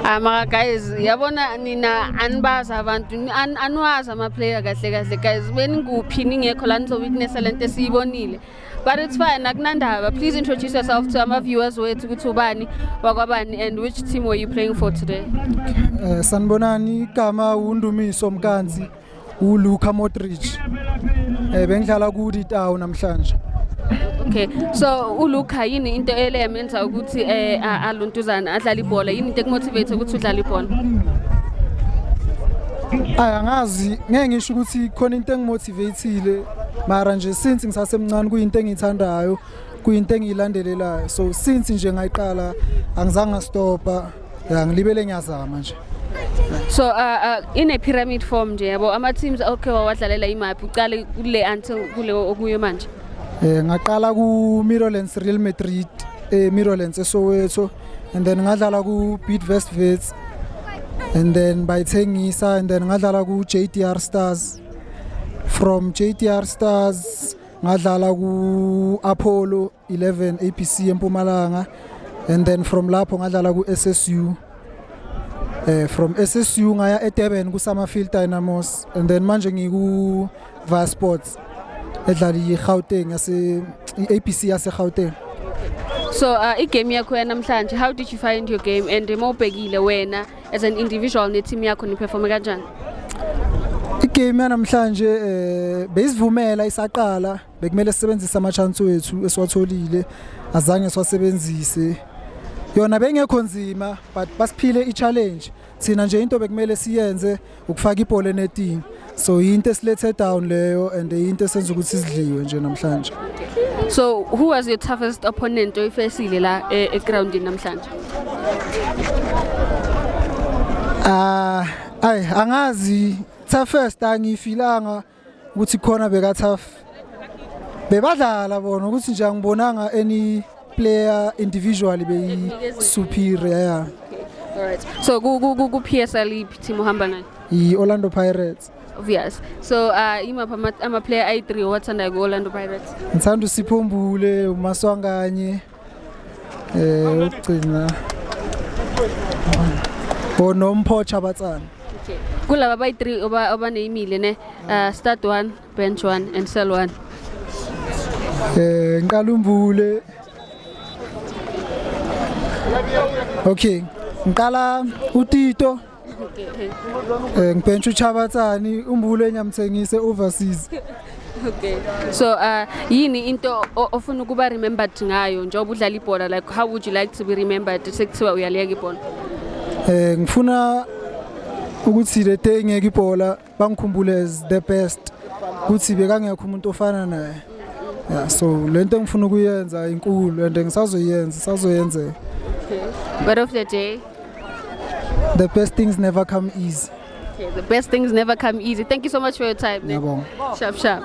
Ah mara guys, yabona nina anibazi abantu, aniwazi ama-player kahle kahle guys. Beninguphi ningekho la nizo-witnessa lento esiyibonile. But it's fine, akunandaba. Please introduce yourself to ama-viewers wethu ukuthi ubani wakwabani and which team were you playing for today? Sanibonani, igama uNdumiso Mkansi, uLuka Modric. Bengidlala ku Ditawu namhlanje. Okay, so uLuka, yini into elemenza ukuthi aluntuzana adlale ibhola? Yini into ekumotivate ukuthi udlale ibhola? Ay, angazi, ngeke ngisho ukuthi khona into engimotivateile, mara nje since ngisasemncane kuyinto engiyithandayo, kuyinto engiyilandelelayo. So since nje ngayiqala angizange ngastopa, ya, ngilibele ngiyazama nje. So in a pyramid form nje, yabo, ama teams okay wawadlalela imaphi uqale kule until kule okuyo manje? Ngaqala ku Meadowlands Real Madrid, Meadowlands eSoweto, and then ngadlala ku Bidvest Wits, and then bayithengisa, and then ngadlala ku JDR Stars. From JDR Stars ngadlala ku Apollo 11 ABC eMpumalanga, and then from lapho ngadlala ku SSU. From SSU ngaya eDurban ku Summerfield Dynamos, and then manje ngiku Via Sports edlala iGauteng yase iABC yase Gauteng. So igame yakho yanamhlanje, how did you find your game, and mawubhekile wena as an individual ne team yakho, ni perform kanjani? Igame yanamhlanje beyisivumela isaqala, bekumele sisebenzise ama chance wethu esiwatholile, azange siwasebenzise. Yona bengekho nzima, but basiphile i-challenge. Thina nje into bekumele siyenze ukufaka ibhola enetini, so into esilethe down leyo and into esenza ukuthi sidliwe nje namhlanje. So who was your toughest opponent oyifacile la egroundini namhlanje? Ah, ay, angazi, toughest angifilanga ukuthi khona beka tough. Bebadlala bona ukuthi nje angibonanga any player individually beyi superior, yeah. All right. So ku PSL iphi team uhamba nayo? I Orlando Pirates. Obvious. So imaphi ama player ayi3 owathandayo ku Orlando Pirates? Ngithanda uSipho Mbule, uMaswanganye, ukugcina bonoMpho Chabatsana. Okay. Kulaba abayi3 obaneyimile ne, start one, bench one and sell one. Ngiqala uMbule. Okay, ngiqala uTito. Ngibench uChabatsani, uMbule ngiyamthengise overseas. Okay. So yini into ofuna ukuba remembered ngayo njengoba udlala ibhola? Like, how would you like to be remembered sekuthiwa uyaliyeka ibhola? Ngifuna ukuthi le day ngeke ibhola bangikhumbule as the best, ukuthi bekangekho umuntu ofana naye. Yeah, so lento engifuna ukuyenza inkulu and ngisazoyenza, isazoyenzeka. Word of the day. The best things never come easy. Okay, the best things never come easy. Thank you so much for your time, ne? Ngiyabonga. Sharp sharp.